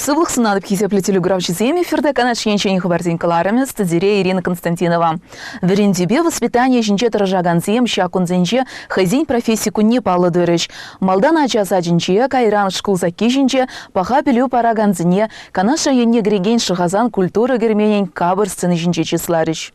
Сывлӑх сунатӑп хисеплӗ телекуравҫӑсем эфирта Канаш енчен хыпарсен кӑларӑмӗ студире Ирина Константинова. Вӗрентӳпе воспитани ӗҫӗнче тӑрӑшакансем ҫак кунсенче хӑйсен професси кунне паллӑ турӗҫ. Малтан ача сачӗнче, кайран шкул сакки ҫинче паха пӗлӳ паракансене Канаш районне кӗрекен Шӑхасан культура керменӗн капӑр сцени ҫинче чысларӗҫ.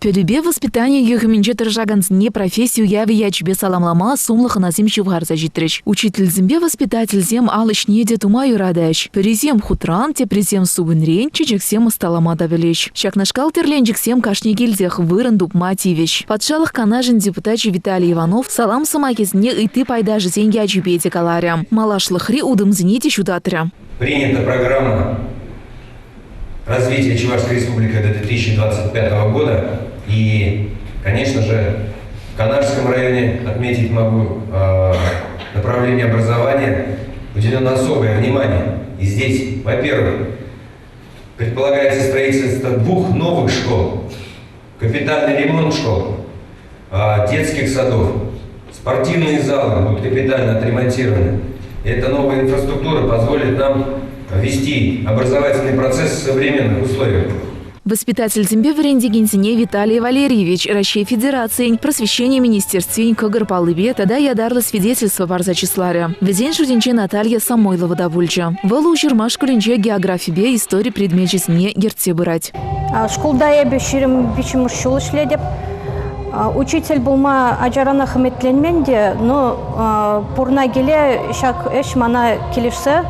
Пӗлӳпе воспитани юхӑмӗнче тӑрӑшакансене професси уявӗ ячӗпе саламлама сумлӑ хӑнасем ҫывхарса ҫитрӗҫ. Учительсемпе воспитательсем ал ӗҫне те тума юратаҫ. Пӗрисем хутран, теприсем супӑньрен чечексем ӑсталама та пӗлеҫ. Ҫакнашкал тӗрленчӗксем кашни килтех вырӑн тупма тивӗҫ. Патшалӑх Канашӗн депутачӗ Виталий Иванов салам сӑмахӗсене ытти пайташӗсен ячӗпе те каларӗ. Малашлӑхри утӑмсене те ҫутатрӗ. Принята программа развития Чувашской Республики до 2025 года. И, конечно же, в Канашском районе отметить могу направление образования уделено особое внимание. И здесь, во-первых, предполагается строительство двух новых школ, капитальный ремонт школ, детских садов, спортивные залы будут капитально отремонтированы. Эта новая инфраструктура позволит нам вести образовательный процесс в современных условиях. Воспитательсемпе вӗрентекенсене Виталий Валерьевич Раҫҫей Федерацийӗн Просвещени министерствин кӑкӑр паллипе тата ятарлӑ свидетельство парса чысларӗ. Вӗсен шутӗнче Наталья Самойлова та пулчӗ. Вӑл Уҫырма шкулӗнче географипе истори предмечӗсене ертсе пырать. Шкулта эпӗ 23 ҫул ӗҫлетӗп. Учитель пулма ачаранах ӗмӗтленмен те, но пурӑна киле ҫак ӗҫ мана килӗшсе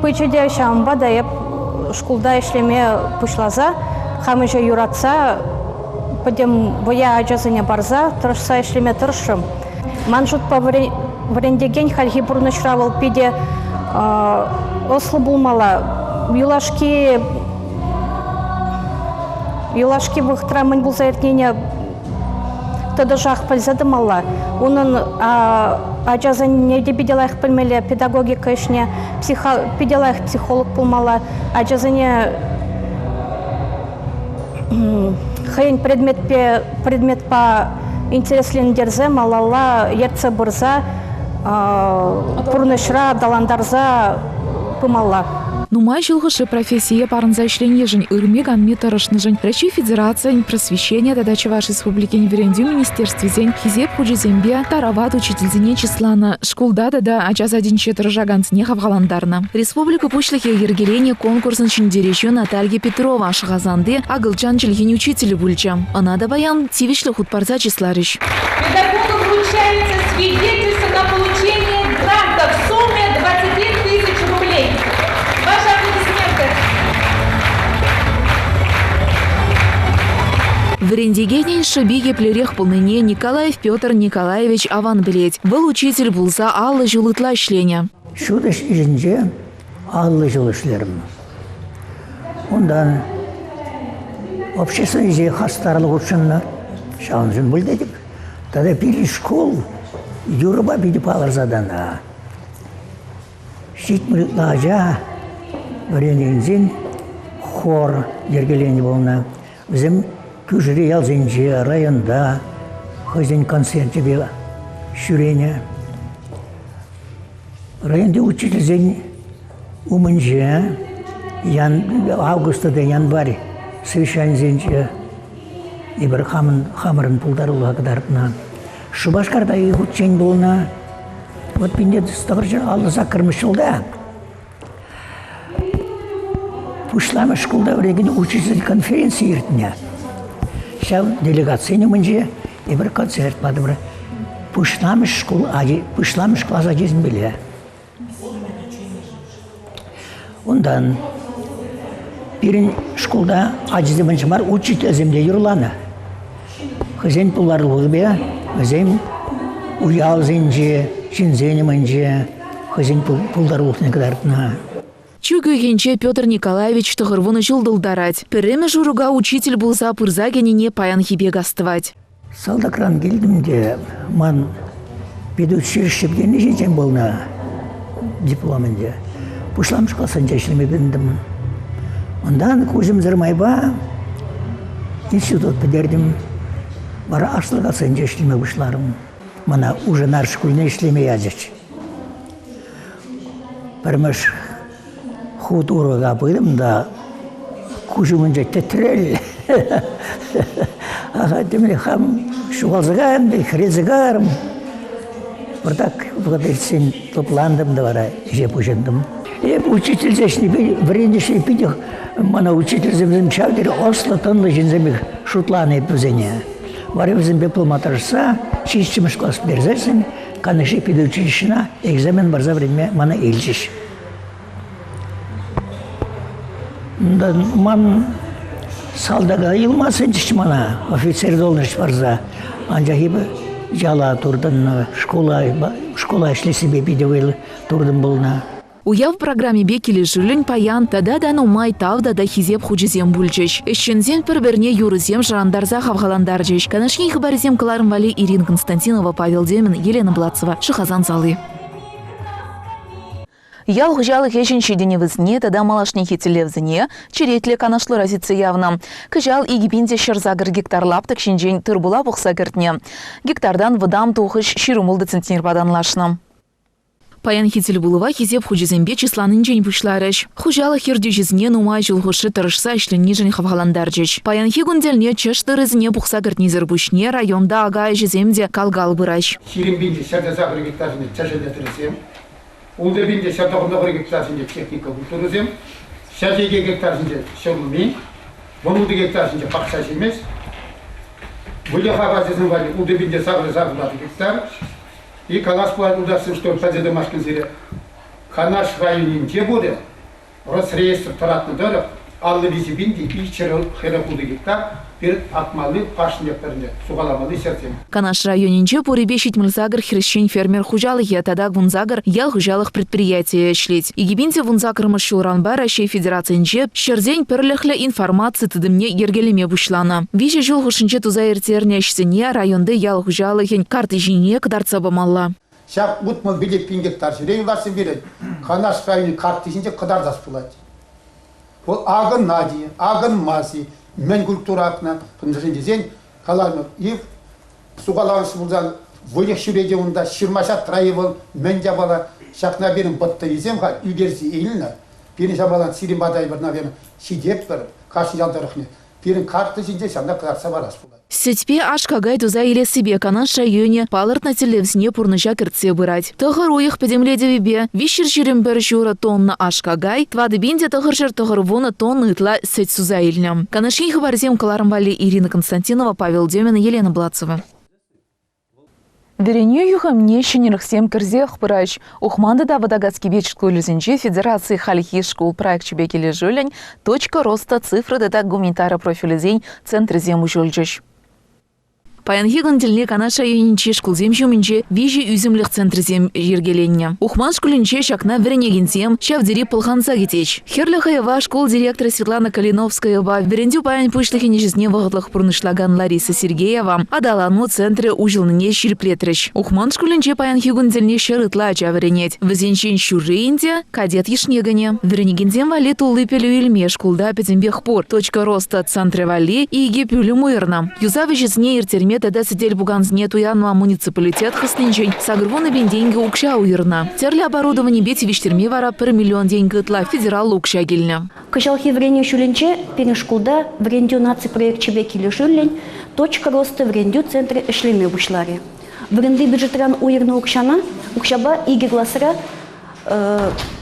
пычӗ те, ҫавӑнпа та эп шкулта ӗҫлеме пуҫласа хам ӗҫе юратса пӗтӗм вӑя ачасене парса тӑрӑшса ӗҫлеме тӑрӑшрӑм. Ман шутпа вӗрентекен хальхи пурнӑҫра вӑл питӗ ӑслӑ пулмалла. Юлашки Юлашки вӑхӑтра мӗн пулса иртнине тӑтӑшах пӗлсе тӑмалла. Унӑн ачасене те питӗ лайӑх пӗлмелле, педагогика ӗҫне питӗ лайӑх психолог пулмалла. Ачасене хӑйӗн предметпе предметпа интереслентерсе малалла ертсе пырса пурнӑҫра аталантарса пымалла. Нумай ҫул хушши профессие парӑнса ӗҫленишӗн, ырми-канми тӑрӑшнӑшӑн Раҫҫей Федерацийӗн Просвещени тата Чӑваш Республикин Вӗрентӳ министерствисен Хисеп хучӗсемпе тарават учительсене чысланӑ, шкулта тата ача садӗнче тӑрӑшакансене хавхалантарнӑ. Республика Пуҫлӑхӗ йӗркеленӗ конкурсӑн ҫӗнтерӳҫи Наталья Петрова Шӑхасанти акӑлчан чӗлхин учителӗ пулчӗ. Ӑна та паян тивӗҫлӗ хут парса чысларӗҫ. Педагогу вручается свидетельство на получение гранта в сумме 20 тысяч рублей. Ваши аплодисменты. Вӗрентекенӗн шӑпи еплерех пулнине Николаев Петр Николаевич аван пӗлет. Вӑл учитель пулса 50 ҫул ытла ӗҫленӗ. Ҫут ӗҫ ӗҫӗнче 50 ҫул ӗҫлерӗм. Унтан общественнӑҫе хастарлӑ хутшӑннӑ. Ҫавӑншӑн пуль тетӗп. Тата пирӗн шкул юрӑпа питӗ палӑрса тӑнӑ. 70 ытла ача вӗренекенсен хор йӗркеленӗ пулнӑ. Вӗсем кӳршӗри ялсенче, районта хӑйсен концерчӗпе ҫӳренӗ. Районти учительсен умӗнче август тата январь совещанисенче эпир хамӑн, хамӑрӑн пултарулӑха кӑтартнӑ. Шупашкарта икӗ хутчен пулнӑ. Вот 1958 ҫулта пуҫламӑш шкулта вӗренекен учительсен конференцийӗ иртнӗ. Ҫав делегатсен умӗнче эпир концерт патӑмӑр. Пуҫламӑш шкул ачи, пуҫламӑш класс ачисемпеле. Унтан пирӗн шкулта ачисем анчах мар, учительсем те юрланӑ. Хӑйсен пултарулӑхӗпе вӗсем уявсенче, ҫынсен умӗнче хӑйсен пултарулӑхне кӑтартнӑ. Чӳк уйӑхӗнче Петр Николаевич 90 ҫул тултарать. Пӗрремӗш урока учитель пулса пырса кӗнине паянхи пек астӑвать. Салтакран килтӗм те ман педучилище пӗтерни ҫинчен пулнӑ диплом ӗнтӗ. Пуҫламӑш классенче ӗҫлеме тытӑнтӑм. Унтан куҫӑмсӑр майпа институт пӗтертӗм. Вара аслӑ классенче ӗҫлеме пуҫларӑм. Мана Ужинар шкулне ӗҫлеме ячӗҫ. Пӗрмӗш. Хут урока пытӑм та куҫ умӗнче тӗтрел. Ага, темле хам ҫухалса кайрӑм, хӗрелсе кайрӑм. Пӑртак вӑхӑт иртсен лӑплантӑм та вара ӗҫе пуҫӑнтӑм. Эп учительсен ӗҫне вӗреннӗ ӗҫне питӗ мана учительсем ҫав тери ӑслӑ-тӑнлӑ ҫынсемех шутланӑ эп вӗсене. Вара вӗсемпе пулма тӑрӑшса ҫиччӗмӗш класс пӗтерсессӗн Канашри педучилищӗна экзамен парса вӗренме мана илчӗҫ. Ман салтака юлма сӗнчӗҫ мана, офицер должность парса. Анчах эпӗ яла туртӑннӑ, шкула, шкула ӗҫлессипе питӗ вӑйлӑ туртӑм пулнӑ. Уяв программипе килӗшӳллӗн паян тата та нумай тав тата хисеп хучӗсем пулчӗҫ. Ӗҫченсем пӗр-пӗрне юрӑсем шӑрантарса хавхалантарчӗҫ. Канашри хыпарсем кӑларӑм валли Ирина Константинова, Павел Демин, Елена Блацева, Шӑхасан сали. Ял хуҫалӑх ӗҫӗн ҫитӗнӗвӗсене тата малашнехи тӗллевсене черетлӗ канашлура сӳтсе явнӑ. Кӑҫал 2108 гектар лаптӑк ҫинчен тыр-пула пухса кӗртнӗ. Гектартан вӑтам тухӑҫ 26 центнерпа танлашнӑ. Паянхи тӗлпулӑва Хисеп хучӗсемпе чысланинчен пуҫларӗҫ. Хуҫалӑх ертӳҫисене нумай ҫул хушши тӑрӑшса ӗҫленишӗн хавхалантарчӗҫ. Паянхи кун тӗлне чӑш тырӑсене пухса кӗртнисӗр пуҫне районта ака ӗҫӗсем те кал-кал пыраҫ. 20 пин те 108 гектар ҫинче тӗшӗллӗ тырӑсем, 6 пин те 199 гектар ҫинче техника культурисем, 102 гектар ҫинче ҫӗрулми, 16 гектар ҫинче пахча ҫимӗҫ, выльӑх апачӗсем валли 6 пин те 808 гектар, И калас пулать утасси, что пӗлсе тӑмашкӑн сире Канаш районӗнче пулӗ Росреестр тӑратнӑ тӑрӑх 53 пин те 240 гектар пир акмалли пашне пӗрне сухаламалли ҫӗрсем. Канаш районӗнче пурӗпе 78 хресчен фермер хуҫалӑхӗ тата 18 ял хуҫалӑх предприятийӗ ӗҫлет. 2018 ҫулранпа Раҫҫей Федерацийӗнче ҫӗрсен пӗрлӗхлӗ информаци тытӑмне йӗркелеме пуҫланӑ. Виҫӗ ҫул хушшинче туса ирттернӗ ӗҫсене районти ял хуҫалӑхӗн карти ҫине кӑтартса памалла. Ҫак 65 пин гектар ҫӗре юлташсем пирӗн Канаш районӗн картти ҫинче кӑтартас пулать. Вӑл акӑнать-и, акӑнмасть-и, мӗн культура акнӑ, мӗншӗн тесен каланӑ, и сухаланӑ пулсан выльӑх ҫӳрет унта, ҫырма-ҫатра-и вӑл, мӗн япала. Ҫакна пирӗн бӑттӑйсем халь ӳкерсе илнӗ. Пирӗн ҫапалан сирӗн пата эпир, наверное, ҫитетпӗр кашни ял тӑрӑхне. Пирӗн карта ҫинче ҫавна кӑтартса парас пулать. Сӗтпе аш-какай туса илессипе Канаш районӗ палӑртнӑ тӗллевсене пурнӑҫа кӗртсе пырать. Тӑхӑр уйӑх пӗтӗмлетӗвӗпе 321 ҫурӑ тонна аш-какай, 4990 тонна ытла сӗт суса илнӗ. Канаш ен хыпарсем кӑларӑм валли Ирина Константинова, Павел Демин, Елена Блацева. Вӗренӳ юхӑмне ҫӗнӗлӗхсем кӗрсех пыраҫ. Ухман тата Вӑтакас Кипеч шкулӗсенче федераци хальхи шкул проекчӗпе килӗшӳллӗн «Точка роста» цифра тата гуманитари профилӗсен центрӗсем уҫӑлчӗҫ. Паянхи кун тӗлне Канаш районӗнчи шкулсем ҫумӗнче виҫӗ ӳсӗмлӗх центрӗсем йӗркеленнӗ. Ухман шкулӗнче ҫакна вӗренекенсем ҫав тери пӑлханса кӗтеҫ. Хӗрлӗ хӑйӑва шкул директорӗ Светлана Калиновскаяпа вӗрентӳ пайӗн пуҫлӑхӗн ӗҫӗсене вӑхӑтлӑх пурнӑҫлакан Лариса Сергеева аталану центрӗ уҫӑлнине ҫирӗплетрӗҫ. Ухман шкулӗнче паянхи кун тӗлне ҫӗр ытла ача вӗренет. Вӗсенчен ҫурри ӗнтӗ кадет йышне кӗнӗ. Вӗренекенсем валли тулли пӗлӳ илме шкулта пӗтӗмпех пур. Точка роста центрӗ валли икӗ пӳлӗм уйӑрнӑ. Юсав ӗҫӗсене ирттерме тата сӗтел-пукансене туянма муниципалитет хыснинчен 80 пин тенкӗ укҫа уйӑрнӑ. Тӗрлӗ оборудованипе тивӗҫтерме вара пӗр миллион тенкӗ ытла федераллӑ укҫа килнӗ. Кӑҫалхи вӗренӳ ҫулӗнче пирӗн шкулта Вӗрентӳ наци проекчӗпе килӗшӳллӗн «Точка роста» вӗрентӳ центрӗ ӗҫлеме пуҫларӗ. Вырӑнти бюджетран уйӑрнӑ укҫана укҫапа икӗ класра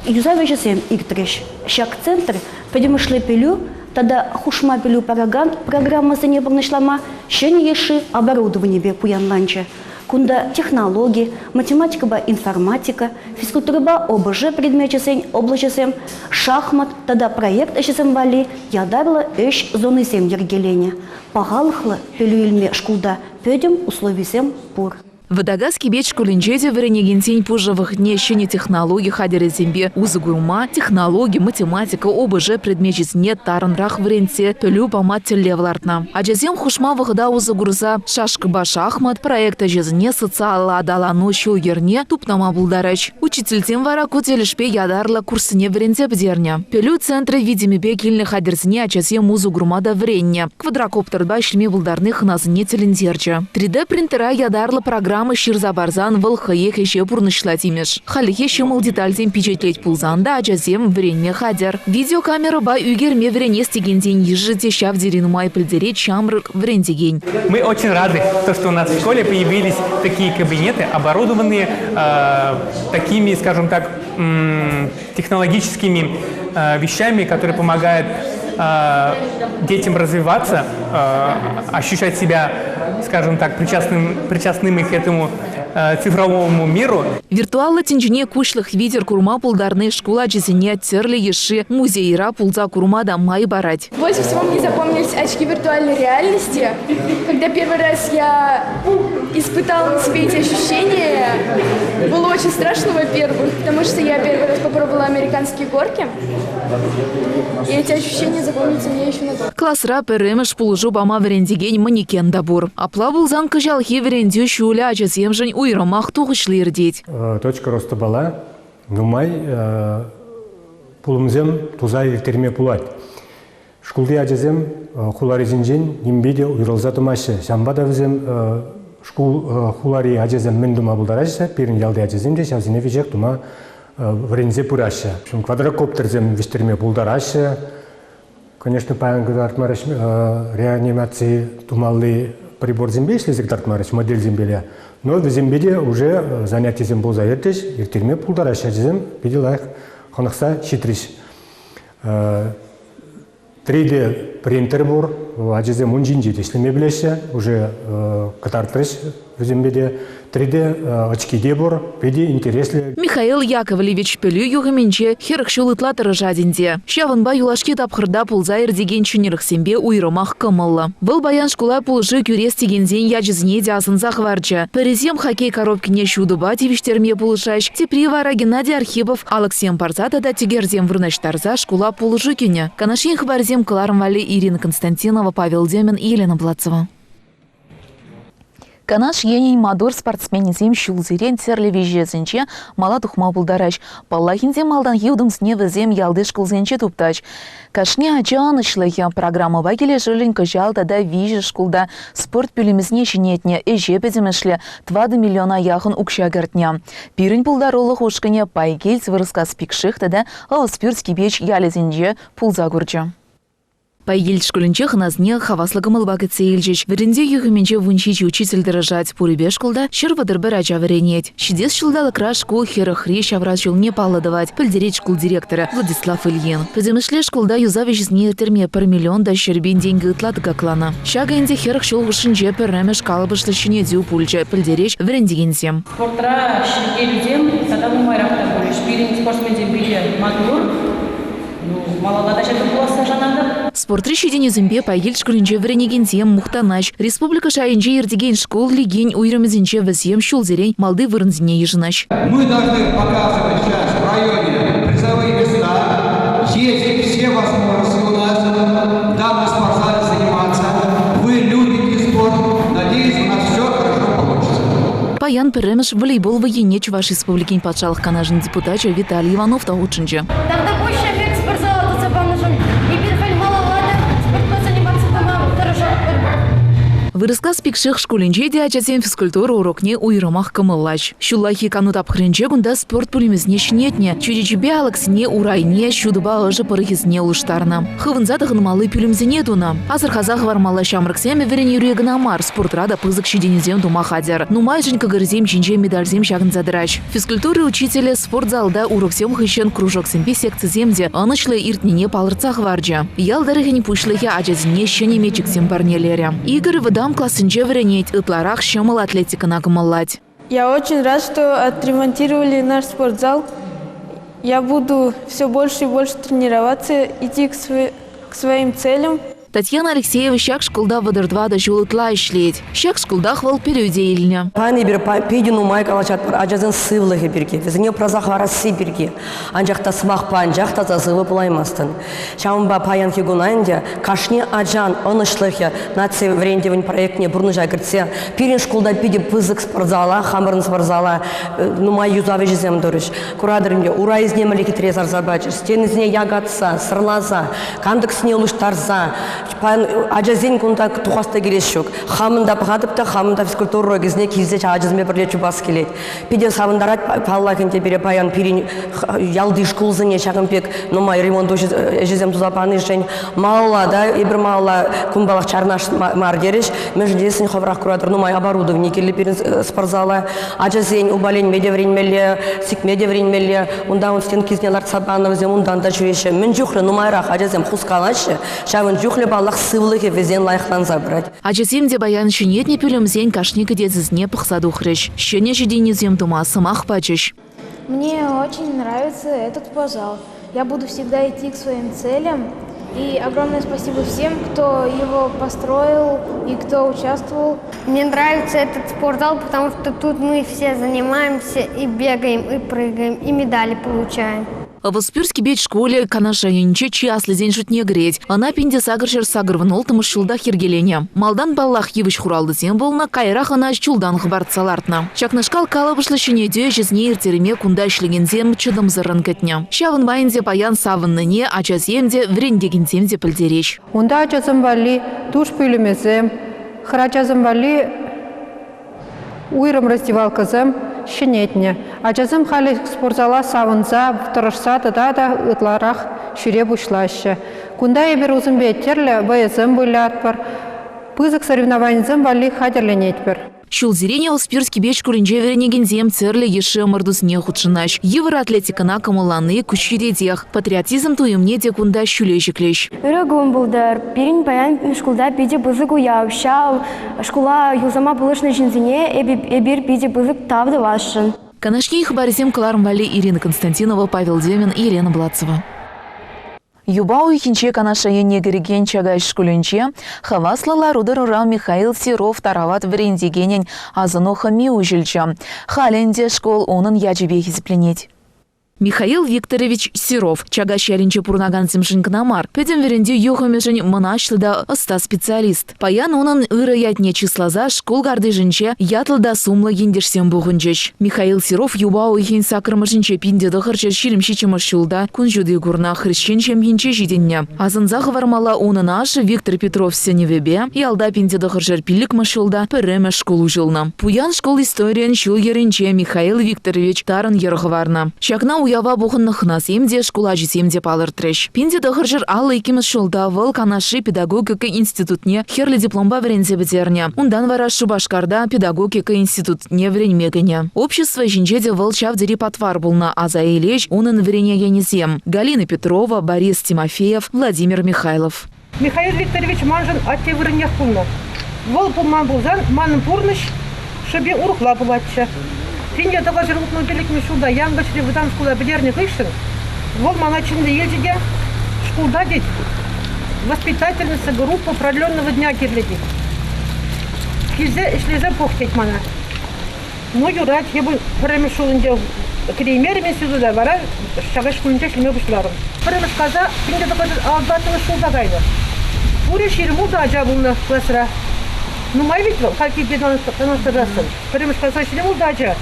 юсав ӗҫӗсем иртрӗҫ. Ҫак центр пӗтӗмӗшле пӗлӳ тата хушма пӗлӳ паракан программӑсене пурнӑҫлама ҫӗнӗ йышши оборудованипе пуянланчӗ. Кунта технологи, математикӑпа информатика, физкультурӑпа ОБЖ предмечӗсен облаҫӗсем, шахмат тата проект ӗҫӗсем валли ятарлӑ ӗҫ зонисем йӗркеленӗ. Пахалӑхлӑ пӗлӳ илме шкулта пӗтӗм условисем пур. Вӑтакас Кипеч шкулӗнче те вӗренекенсен пушӑ вӑхӑтне ҫӗнӗ технологи хатӗрӗсемпе усӑ курма, технологи, математика, ОБЖ предмечӗсене тарӑнрах вӗрентсе пӗлӳ пама тӗллев лартнӑ. Ачасем хушма вӑхӑта усӑ курса шашкӑпа шахмат проект ӗҫӗсене социаллӑ аталану ҫул-йӗрне туптама пултарӗҫ. Учительсем вара ку тӗлӗшпе ятарлӑ курссене вӗренсе пӗтернӗ. Пӗлӳ центрӗ витӗмӗпе килнӗ хатӗрсене ачасем усӑ курма та вӗреннӗ. Квадрокоптерпа ӗҫлеме пултарни хӑнасене тӗлӗнтерчӗ. 3D-принтера ятарлӑ программа. Программа ҫырса парсан вӑл хӑех ӗҫе пурнӑҫлать имӗш. Хальлӗхе ҫӑмӑл детальсем пичетлет пулсан та ачасем вӗренме хатӗр. Видеокамерӑпа ӳкерме вӗренес текенсен йышӗ те ҫав тери нумай пӗлтерет ҫамрӑк вӗрентекен. Мы очень рады, то, что у нас в школе появились такие кабинеты, оборудованные э, такими, скажем так, технологическими э, вещами, которые помогают э, детям развиваться, э, ощущать себя, скажем так, причастным, причастными к этому цифровому миру. Виртуаллӑ тӗнчене куҫлӑх витӗр курма пултарни шкул ачисене тӗрлӗ йышши музейра пулса курма та май парать. Больше всего мне запомнились очки виртуальной реальности. Когда первый раз я испытала на себе эти ощущения, было очень страшно, во-первых, потому что я первый раз попробовала американские горки. И эти ощущения запомнятся мне еще надолго. Класра пӗрремӗш пулӑшу пама вӗрентекен манекен та пур. Апла пулсан кӑҫалхи вӗрентӳ ҫулӗ ачасемшӗн уйрӑмах тухӑҫлӑ иртет. Точка роста бала нумай пулӑмсем туса ирттерме пулать. Шкулти ачасем хуларисенчен нимпе те уйрӑлса тӑмаҫҫӗ. Ҫавӑнпа та вӗсем шкул хулари ачасем мӗн тума пултараҫҫӗ, пирӗн ялти ачасем те ҫавсене веҫех тума вӗренсе пыраҫҫӗ. Квадрокоптерсем вӗҫтерме пултараҫҫӗ. Конечно, паян кӑтартмарӗҫ реанимаци тумалли приборсемпе ӗҫлесе кӑтартмарӗҫ, модельсемпеле. Но вӗсемпе те уже занятисем пулса иртрӗҫ, ирттерме пултараҫҫӗ ачасем питӗ лайӑх хӑнӑхса ҫитрӗҫ. 3D принтер пур, ачасем ун ҫинче те ӗҫлеме пӗлеҫҫӗ, уже кӑтартрӗҫ вӗсемпе те. 3D очки те пур, питӗ интереслӗ. Михаил Яковлевич пӗлӳ юхӑмӗнче 40 ҫул ытла тӑрӑшать ӗнтӗ. Ҫавӑнпа юлашки тапхӑрта пулса иртекен ҫӗнӗлӗхсемпе уйрӑмах кӑмӑллӑ. Вӑл паян шкула пулӑшу кӳрес текенсен ячӗсене те асӑнса хӑварчӗ. Пӗрисем хоккей коробкине ҫутӑпа тивӗҫтерме пулӑшаҫ, тепри вара Геннадий Архипов алӑксем парса тата тӗкӗрсем вырнаҫтарса шкула пулӑшу кӳнӗ. Канаш Ен хыпарӗсем кӑларӑм валли Ирина Константинова, Павел Демин, Елена Платцева. Канаш енӗн маттур спортсменӗсем ҫулсерен тӗрлӗ виҫесенче мала тухма пултараҫ. Паллах ӗнтӗ, малтанхи утӑмсене вӗсем ялти шкулсенче туптаҫ. Кашни ача ӑнӑҫлӑхӗ программӑпа килӗшӳллӗн кӑҫал тата виҫӗ шкулта спорт пӳлӗмӗсене ҫӗнетнӗ, ӗҫе пӗтӗмӗшле тӑватӑ миллиона яхӑн укҫа кӗртнӗ. Пирӗн пултарулӑх ушкӑнӗ Пайкилт, Вырӑскас Пикших тата Ӑвӑспӳрт Кипеч ялӗсенче пулса курчӗ. Пайкилт шкулӗнче хӑнасене хаваслӑ кӑмӑлпа кӗтсе илчӗҫ. Вӗрентӳ юхӑмӗнче 17 учитель тӑрӑшать. Пурӗпе шкулта 131 ача вӗренет. Ҫитес ҫулталӑкра шкул хӗрӗхри ҫавра ҫулне паллӑ тӑвать, пӗлтерет шкул директорӗ Владислав Ильин. Пӗтӗмӗшле шкулта юсав ӗҫӗсене ирттерме пӗр миллион та 100 000 тенкӗ ытла тӑкакланӑ. Ҫакӑ ӗнтӗ 40 ҫул хушшинче пӗрремӗш калӑпӑшлӑ ҫӗнетӳ пулчӗ, пӗлтереҫ вӗрентекенсем. Спортра ҫӗнтерӳсем тата нумайрах та пулӗҫ. Пирӗн спортсменсем питӗ маттур. Малалла та ҫакӑ пуласса шанатӑп. Спортри ҫитӗнӳсемпе Пайкилт шкулӗнче вӗренекенсем мухтанаҫ. Республика шайӗнче иртекен шкул лигин уйрӑмӗсенче вӗсем ҫулсерен малти вырӑнсене йышӑнаҫ. Мы должны показывать сейчас в районе призовые места. Есть все возможности у нас в данном спортзале заниматься. Вы любите спорт. Надеюсь, у нас все хорошо получится. Паян пӗрремӗш волейбол вӑййине Чӑваш Республикин Патшалӑх Канашӗн депутачӗ Виталий Иванов та хутшӑнчӗ. Тавтапуҫ ҫак спортзала туса панӑшӑн. Эпир халь малалла та спортпа заниматься тума тӑрӑшатпӑр. Вырӑскас Пикших шкулӗнче те ачасем физкультура урокне уйрӑмах кӑмӑллаҫ. Ҫуллахи кану тапхӑрӗнче кунта спорт пӳлӗмӗсене ҫӗнетнӗ, чӳречепе алӑксене, урайне, ҫутӑпа ӑшӑ пӑрӑхӗсене улӑштарнӑ. Хывӑнса тӑхӑнмалли пӳлӗмсене тунӑ. Асӑрхаса хӑвармалла ҫамрӑксем вӗренӳре кӑна мар, спортра та пысӑк ҫитӗнӳсем тума хатӗр. Нумайӑшӗн кӑкӑрӗсем ҫинче медальсем ҫакӑнса тӑраҫ. Физкультура учителӗ спортзалта уроксем хыҫҫӑн кружоксемпе секцисем те ӑнӑҫлӑ иртнине палӑртса хӑварчӗ. Ял тӑрӑхӗн пуҫлӑхӗ ачасене ҫӗнӗ мечӗксем парнелерӗ. Игорь вӑтам классенче вӗренет, ытларах ҫӑмӑл атлетикӑна кӑмӑллать. Я очень рад, что отремонтировали наш спортзал. Я буду все больше и больше тренироваться, идти к, к своим целям. Татьяна Алексеева ҫак шкулта 34 ҫул ытла ӗҫлет. Ҫак шкултах вӑл пӗлӳ те илнӗ. Паян эпир питӗ нумай калаҫатпӑр ачасен сывлӑхӗ пирки, вӗсене упраса хӑварасси пирки. Анчах та сӑмахпа анчах таса сывӑ пулаймастӑн. Ҫавӑнпа паянхи куна ӗнтӗ кашни ачан ӑнӑҫлӑхӗ наци вӗрентӗвӗн проектне пурнӑҫа кӗртсе пирӗн шкулта питӗ пысӑк спортзала, хамӑрӑн спортзала нумай юсав ӗҫӗсем турӗҫ. Куратӑр ӗнтӗ, урайӗсене мӗнле хитре сарса пачӗҫ, стенисене якатса, сӑрласа, кантӑксене улӑштарса. Паян ачасен кунта тухас та килес ҫук. Хамӑн та пӑхатӑп та, хамӑн та физкультура урокӗсене килсе ачасемпе пӗрле чупас килет. Питӗ савӑнтарать, паллах ӗнтӗ, пире паян пирӗн ялти шкулсене ҫакӑн пек нумай ремонт ӗҫӗсем туса панишӗн. Малалла та эпир малалла кунпалах чарӑнас мар терӗҫ. Мӗншӗн тесен хӑвӑрах куратӑр, нумай оборудовани кирлӗ пирӗн спортзала. Ачасен упаленме те вӗренмелле, сикме те вӗренмелле. Унта ун стенкисене лартса панӑ, вӗсем унтан та ҫӳреҫҫӗ. Мӗн чухлӗ нумайрах ачасем хускалаҫҫӗ, ҫавӑн чухлӗ, паллах, сывлӑхӗ вӗсен лайӑхланса пырать. Ачасем те паян ҫӗнетнӗ пӳлӗмсен кашни кӗтесӗсене пӑхса тухрӗҫ, ҫӗнӗ ҫитӗнӳсем тума сӑмах пачӗҫ. Мне очень нравится этот спортзал. Я буду всегда идти к своим целям. И огромное спасибо всем, кто его построил и кто участвовал. Мне нравится этот спортзал, потому что тут мы все занимаемся и бегаем, и прыгаем, и медали получаем. Ӑвӑспӳрт Кипеч шкулӗ Канаш районӗнче чи аслисен шутне кӗрет. Ӑна 1886 ҫултах йӗркеленӗ. Малтан, паллах, йывӑҫ хуралтӑсем пулнӑ, каярах ӑна чултан хӑпартса лартнӑ. Ҫакнашкал калӑпӑшлӑ ҫӗнетӳ ӗҫӗсене ирттерме кунта ӗҫлекенсем чӑтӑмсӑррӑн кӗтнӗ. Ҫавӑнпа ӗнтӗ паян савӑннине ачасем те, вӗрентекенсем те пӗлтерӗҫ. Унта ачасем валли душ пӳлӗмӗсем, хӗрачасем валли уйрӑм раздевалкӑсем ҫӗнетнӗ. Ачасем халӗ спортзала савӑнса, тӑрӑшса тата та ытларах ҫӳре пуҫлаҫҫӗ. Кунта эпир усемпе тӗрлӗ вӑйӑсем вылятпӑр, пысӑк соревнованисем валли хатӗрленетпӗр. Ҫулсерен Ӑвӑспӳрт Кипеч шкулӗнче вӗренекенсем тӗрлӗ йышши ӑмӑртусене хутшӑнаҫ. Йывӑр атлетикӑна кӑмӑллани куҫкӗретех. Патриотизм туйӑмне те кунта ҫӳле ҫӗклӗҫ. Ырӑ кун пултӑр. Пирӗн паян шкулта питӗ пысӑк уяв. Ҫав шкула юсама пулӑшнӑ ҫынсене эпир питӗ пысӑк тав тӑвасшӑн. Канашри хыпарсем кӑларӑм валли Ирина Константинова, Павел Демин, Елена Блацева. Юпа уйӑхӗнче Канаш районне кӗрекен Чакаҫ шкулӗнче хаваслӑ лару-тӑрура Михаил Серов тарават вӗрентекенӗн асӑну хӑми уҫӑлчӗ. Халӗ ӗнтӗ шкул унӑн ячӗпе хисепленет. Михаил Викторович Серов Чакаҫ ялӗнче пурӑнакансемшӗн кӑна мар, пӗтӗм вӗрентӳ юхӑмӗшӗн мӑнаҫлӑ та ӑста специалист. Паян унӑн ырӑ ятне чысласа шкул картишӗнче ятлӑ та сумлӑ ентешсем пухӑнчӗҫ. Михаил Серов юпа уйӑхӗн саккӑрмӗшӗнче 1927 ҫулта кун ҫути курнӑ хресчен ҫемйинче ҫитӗннӗ. Асӑнса хӑвармалла унӑн ашшӗ Виктор Петров сӗнӗвӗпе ялта 1905 ҫулта пӗрремӗш шкул уҫӑлнӑ. Пуян шкул историйӗн ҫул-йӗрӗнче Михаил Викторович тарӑн йӗр хӑварнӑ. Ҫакна уява пухӑннӑ хӑнасем те, шкул ачисем те палӑртрӗҫ. 1952 ҫулта вӑл Канашри педагогика институтне хӗрлӗ дипломпа вӗренсе пӗтернӗ. Унтан вара Шупашкарта педагогика институтне вӗренме кӗнӗ. Общество ӗҫӗнче те вӑл ҫав тери патвар пулнӑ, аса илеҫ унӑн вӗренекенӗсем, Галина Петрова, Борис Тимофеев, Владимир Михайлов. Михаил Викторович маншӑн атте вырӑннех пулнӑ. Вӑл пулман пулсан манӑн пурнӑҫ шӑпи урӑхла пулатчӗ. 1965 ҫулта Янкӑчри вӑтам шкула пӗтернӗ хыҫҫӑн вӑл мана чӗнсе илчӗ те шкулта тет воспитательница группа продленного дня кирлӗ тет. Килсе ӗҫлесе пӑх тет мана. Ну, юрать, эпӗ пӗрремӗш ҫул ӗнтӗ кӗреймерӗм института, вара Чакаҫ шкулӗнче ӗҫлеме пуҫларӑм. Пӗрремӗш класа 1964 ҫулта кайнӑ. Пурӗ 26 ача пулнӑ класра. Нумай ведь вӑл, хальхи танлаштарсассӑн. Пӗрремӗш класра 26 ача.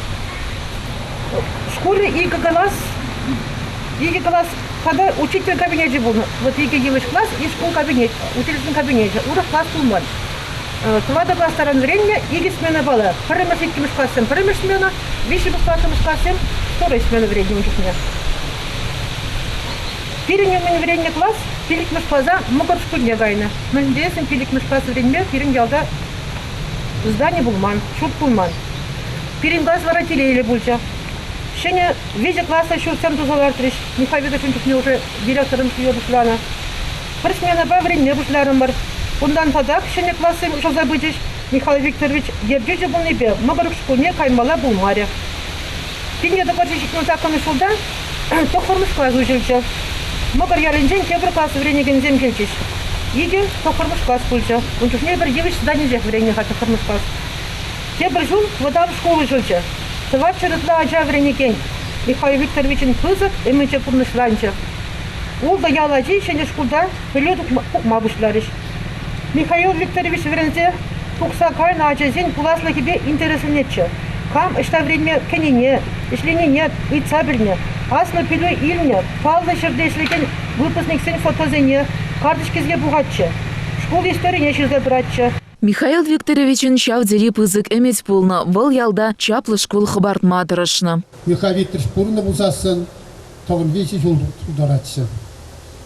Шкулӗ икӗ класс, икӗ класс тата учитель кабинечӗ пулнӑ. Вот икӗ йывӑҫ класс и шкул кабинет, учительсен кабинечӗ. Урӑх класс пулман. Тӑватӑ класс таран вӗреннӗ, икӗ смена паллӑ. Пӗрремӗш, иккӗмӗш классем пӗрремӗш смена, виҫҫӗмӗш, тӑваттӑмӗш классем второй смена вӗреннӗ ун чухне. Пирӗн умӗн вӗреннӗ класс пиллӗкмӗш класа Мӑкӑр шкулне кайнӑ. Мӗн тесен пиллӗкмӗш класс вӗренме пирӗн ялта здани пулман, ҫурт пулман. Пирӗн класс вара телейлӗ пулчӗ. Ҫӗнӗ виҫӗ класлӑ ҫуртсем туса лартрӗҫ. Михаил Викторович ун чухне уже директорӑн ӗҫлеме пуҫланӑ. Пӗр сменӑпа вӗренме пуҫларӑмӑр. Унтан татах ҫӗнӗ классем уҫӑлса пычӗҫ. Михаил Викторович ертӳҫӗ пулнипе Мӑкӑрӑк шкулне каймалла пулмарӗ. 1978 ҫулта тӑххӑрмӗш класс уҫӑлчӗ. Мӑкӑр ялӗнчен тепӗр класс вӗренекенсем килчӗҫ. Икӗ тӑххӑрмӗш класс пулчӗ. Ун чухне пӗр йывӑҫ зданинчех вӗреннӗ-ха тӑххӑрмӗш класс. Тепӗр ҫул вӑтам шкул уҫӑлчӗ. Тӑватҫӗр ытла ача вӗренекен Михаил Викторовичӑн пысӑк ӗмӗчӗ пурнӑҫланчӗ. Ултӑ ял ачи ҫӗнӗ шкулта пӗлӳ пухма пуҫларӗҫ. Михаил Викторович вӗренсе тухса кайнӑ ачасен пуласлӑхӗпе интересленетчӗ. Кам ӑҫта вӗренме кӗнине, ӗҫленине ыйтса пӗлнӗ, аслӑ пӗлӳ илнӗ, паллӑ ҫӗрте ӗҫлекен выпускниксен фотосене, карточкисене пухатчӗ. шкул историне ҫырса пыратчӗ. Михаил Викторовичӑн ҫав тери пысӑк ӗмӗт пулнӑ, вӑл ялта чаплӑ шкул хӑпартма тӑрӑшнӑ. Михаил Викторович пурӑннӑ пулсассӑн 93 ҫул тултаратчӗ.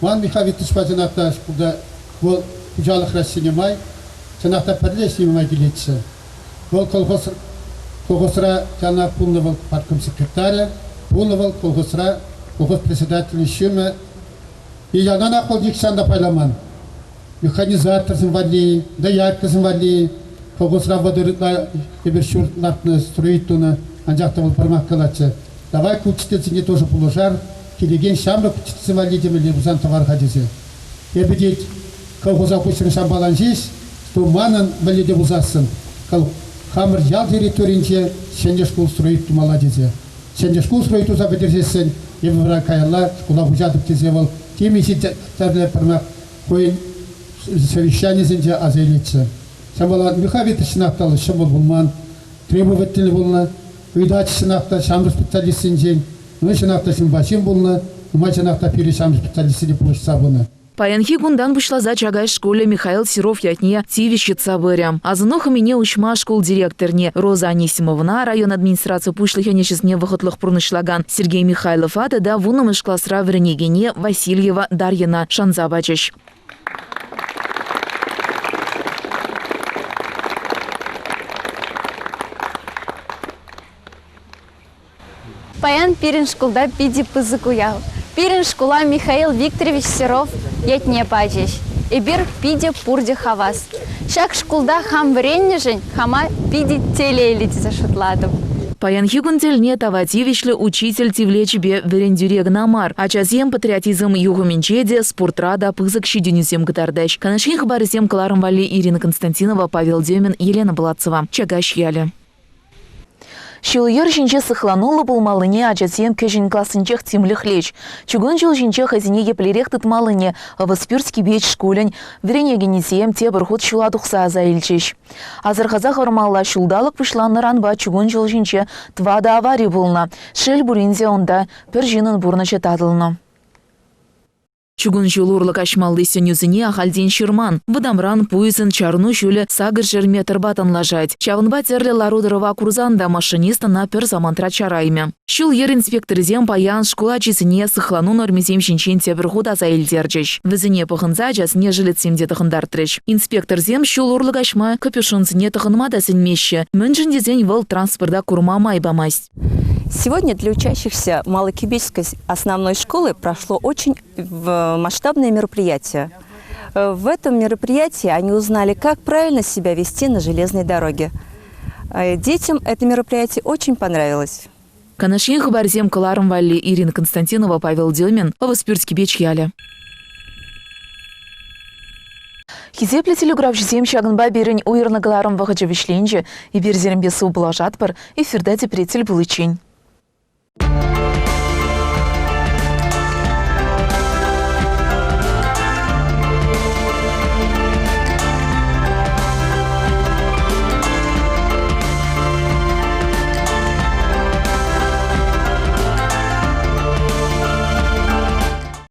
Ман Михаил Викторовичпа чӑнах та шкулта вӑл хуҫалӑхра ӗҫленӗ май чӑнах та пӗрле ӗҫлеме май килетчӗ. Вӑл колхоз, колхозра яланах пулнӑ вӑл партком секретарӗ, пулнӑ вӑл колхозра колхоз председателӗн ҫумӗ. И яланах вӑл нихҫан та пайламан. Механизаторсем валли, дояркӑсем валли колхозра 30 ытла эпир ҫурт лартнӑ, строить тунӑ. Анчах та вӑл пӗрмак калатчӗ, давай ку учительсене тоже пулӑшар, килекен ҫамрӑк учительсем валли темелле пулсан тӑвар-ха тесе. Эпӗ тет, колхоза куҫрӑм ҫампалан ҫеҫ, что манӑн мӗнле те пулсассӑн хамӑр ял территорийӗнче ҫӗнӗ шкул строить тумалла тесе. Ҫӗнӗ шкул строить туса пӗтерсессӗн эпӗ вара каялла шкула куҫатӑп тесе вӑл темиҫе тӗрлӗ пӗрмак хӑйӗн совещанисенче аса илетчӗ. Ҫавӑнпа Михаил Викторович чӑнах та ҫӑмӑл пулман, требовательный пулнӑ, ыйтатчӗ чӑнах та ҫамрӑк специалистсенчен. Ну, чӑнах та ҫынпа ҫын пулнӑ, нумай чӑнах та пире ҫамрӑк специалистсене пулӑшса пынӑ. Паянхи кунтан пуҫласа Чакаҫ шкулӗ Михаил Серов ятне тивӗҫ йӑтса пырӗ. Асӑну хӑмине уҫма шкул директорне Роза Анисимовӑна, район администраци пуҫлӑхӗн ӗҫӗсене вӑхӑтлӑх пурнӑҫлакан Сергей Михайлова тата вуннӑмӗш класра вӗренекене Васильева Дарьйӑна шанса пачӗҫ. Паян пирӗн шкулта питӗ пысӑк уяв. Пирӗн шкула Михаил Викторович Серов ятне пачӗҫ. Эпир питӗ пурте хавас. Ҫак шкулта хам вӗреннӗшӗн хама питӗ телейлӗ тесе шутлатӑп. Паянхи кун тӗлне тава тивӗҫлӗ учитель тивлечӗпе вӗрентӳре кӑна мар, ачасем патриотизм юхӑмӗнче те, спортра та пысӑк ҫитӗнӳсем кӑтартаҫ. Канашри хыпарӗсем кӑларӑм валли Ирина Константинова, Павел Демин, Елена Балацева. Чакаҫ ялӗ. Ҫул-йӗр ҫинче сыхлануллӑ пулмаллине ачасем кӗҫӗн классенчех тимлӗхлеҫ. Чукун ҫул ҫинче хӑйсене еплерех тытмаллине Ӑвӑспӳрт Кипеч шкулӗн вӗренекенӗсем тепӗр хут ҫула тухса аса илчӗҫ. Асӑрхаса хӑвармалла, ҫулталӑк пуҫланнӑранпа чукун ҫул ҫинче тӑватӑ авари пулнӑ. Шел пулин те унта пӗр ҫыннӑн пурнӑҫӗ татӑлнӑ. Чукун ҫул урлӑ каҫмалли сӗнӳсене ахальтен ҫырман. Вӑтамран пуйӑсӑн чарӑну ҫулӗ 800 метрпа танлашать. Ҫавӑнпа тӗрлӗ лару-тӑрӑва курсан та машинист ӑна пӗр самантра чараймӗ. Ҫул-йӗр инспекторӗсем паян шкул ачисене сыхлану нормисем ҫинчен тепӗр хут аса илтерчӗҫ. Вӗсене пӑхӑнса ачасене жилетсем те тӑхӑнтартрӗҫ. Инспекторсем ҫул урлӑ каҫма капюшонсене тӑхӑнма та сӗнмеҫҫӗ, мӗншӗн тесен вӑл транспорта курма май памасть. Сегодня для учащихся Малокибечской основной школы прошло очень масштабное мероприятие. В этом мероприятии они узнали, как правильно себя вести на железной дороге. Детям это мероприятие очень понравилось. Канашри хыпарсем кӑларӑм валли Ирина Константинова, Павел Демин, Ӑвӑспӳрт Кипеч ялӗ. Хисеплӗ телеграфҫӑсем ҫакӑнпа пирӗн уйӑрнӑ кӑларӑм вӑхӑчӗ вӗҫленчӗ. Эпир сирӗнпе сывпуллашатпӑр, эфирта тепре тӗл пуличчен.